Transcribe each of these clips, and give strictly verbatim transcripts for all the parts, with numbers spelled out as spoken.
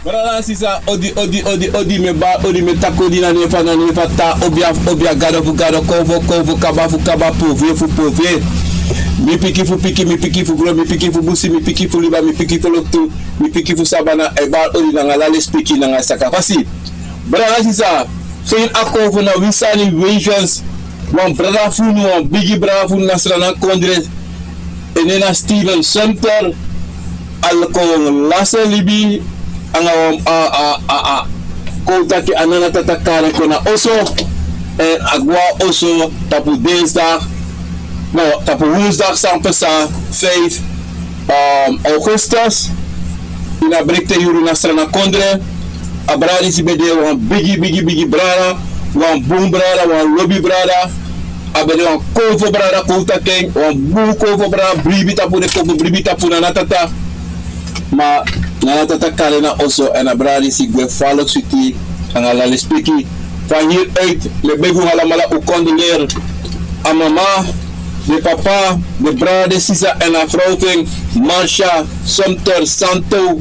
Brada, sisa, odi, odi, odi, odi, mi e bari odi, mi e taki odi na nen fu, na nen fu a taa obia fu obia, gado fu gado, konfo fu konfo, kaba fu kaba, povie fu povie. Mi pikin fu pikin, mi pikin fu gron, mi pikin fu busi, mi pikin fu liba, mi pikin fu loktu, mi pikin fu sabana, e bari odi nanga ala lespeki nanga sakafasi. Brada, sisa, fu ini a konfo na wi sani, wi sani, wan brada fu unu, wan bigi brada fu unu na Sranan kondre, en nen na Steven Sumter, a kon lasi en libi anga wan, a, a, a, a, kon taki a nanatata kari en kon na oso, èn a go na oso tapu dinsdag, no, tapu woensdag san pasa, vijf, um, augustus, ini a brekten yuru na Sranan kondre. A brada disi ben de wan bigi, bigi, bigi brada, wan bun brada, wan lobi brada. A ben de wan konfo brada, kon taki en, wan bun konfo brada, bribi tapu den konfo, bribi tapu nanatata. Ma nanatata kari en na oso, èn a brada disi gwe falek switi, anga ala lespeki. Van hieruit, mi e begi un alamala, un kondoleri a mama, den papa, den brada, den sisa, èn a frow fu en, Marcia Sumter Santo,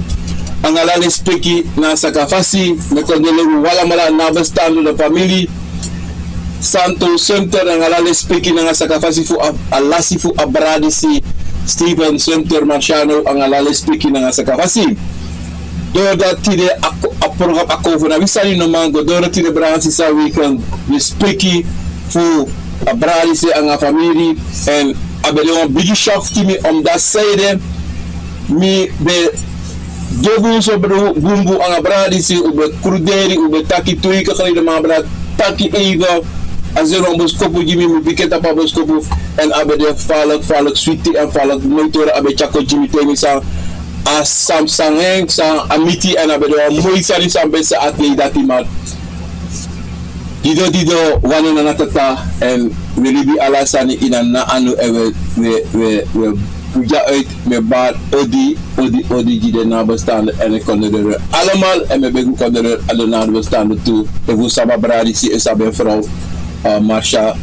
anga ala lespeki nanga sakafasi. Mi e kondoleri un alamala, nabestaanden, den famiri Santo Sumter, anga ala lespeki nanga sakafasi fu a, a lasi fu a brada disi, Steven Sumter Marciano, anga ala lespeki nanga sakafasi. Doro dati tide a, a program a konfo na wi sani no man go doro tide, brada, sisa, wi kan lespeki fu a brada disi anga famiri. Èn a ben de wan bigi shock gi mi, omdat san ede, mi ben de bun so bun, bun anga brada disi, un ben kruderi, un ben taki tu wiki geleden, ma a brada taki even, a seni wan boskopu gi mi, mi piki en tapu a boskopu, èn a ben de falek, falek switi èn falek moi tori a ben tyari kon gi mi, taigi mi san a san, san en, san a miti, èn a ben de wan moi sani san ben sa a dei dati, ma dido, dido, wan na nanatata, èn wi e libi ala sani ini a anu, èn wi e, wi e, wi e, wi e begi uit, mi e bari odi, odi, odi gi den nabestaanden, èn mi e kondoleri alamala, èn mi e begi un kondoleri a den nabestaanden tu, efu un sabi a brada disi, un sabi en frow, a Marcia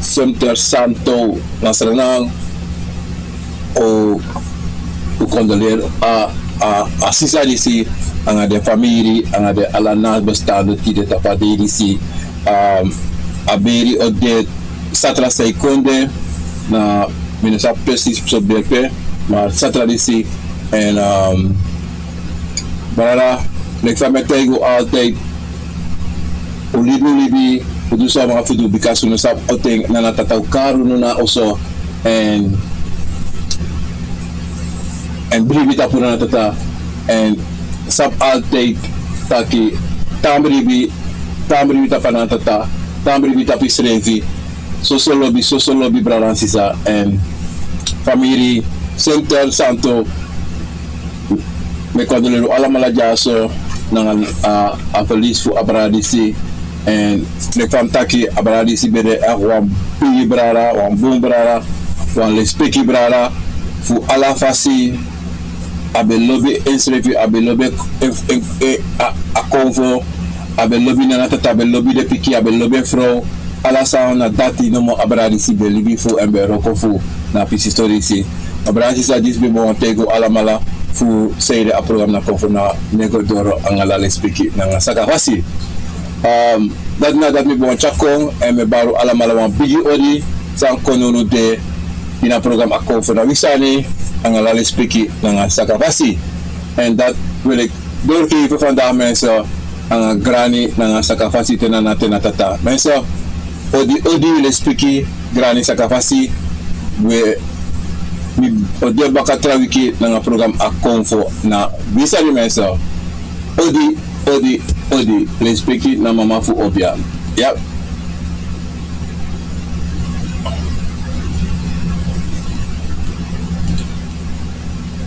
Sumter Santo na Sranan. Un, un kondoleri a, a, a sisa disi, anga den famiri, anga den ala nabestaanden tide tapu a dei disi. Um, a beri o de satra san e kon de, na mi no sabi presis so beri pe, ma satra disi. Èn, um, brada, leki fa mi e taigi un altijd, un libi, un libi, un du san un abi fu du, bikasi un no sabi on ten nanatata o kari unu na oso, èn, èn bribi tapu nanatata, èn sabi altijd taki, tan bribi, tan bribi tapu nanatata, tan bribi tapu yusrefi, soso lobi, soso lobi, brada nanga sisa, èn famiri Sumter Santo, mi e kondoleri un alamala dyaso nanga a, a verlies fu a brada disi. Èn leki fa mi taki, a brada disi ben de wan bigi brada, wan bun brada, wan lespeki brada fu ala fasi. A ben lobi ensrefi, a ben lobi, e, e, e, a, a konfo, a ben lobi nanatata, a ben lobi den pikin, a ben lobi en frow. Ala sani na dati nomo a brada disi ben libi fu èn ben wroko fu na a pisi stori disi. A brada, sisa, disi mi ben wani taigi un alamala fu san ede a program na konfo na nen go doro anga ala lespeki nanga sakafasi. Um, dati na dati mi ben wani tyari kon, èn mi e bari un alamala wan bigi odi san kon na unu de ini a program a konfo na wi sani anga ala lespeki nanga sakafasi. Èn dati wil ik doorgeven vandaag, mensen, anga grani nanga sakafasi, te na na, te na tata. Mensen, odi, odi, lespeki, grani, sakafasi. We, mi o de baka tra wiki nanga program a konfo na wi sani, mensen. Odi, odi, odi, lespeki na mama fu obia. Ya.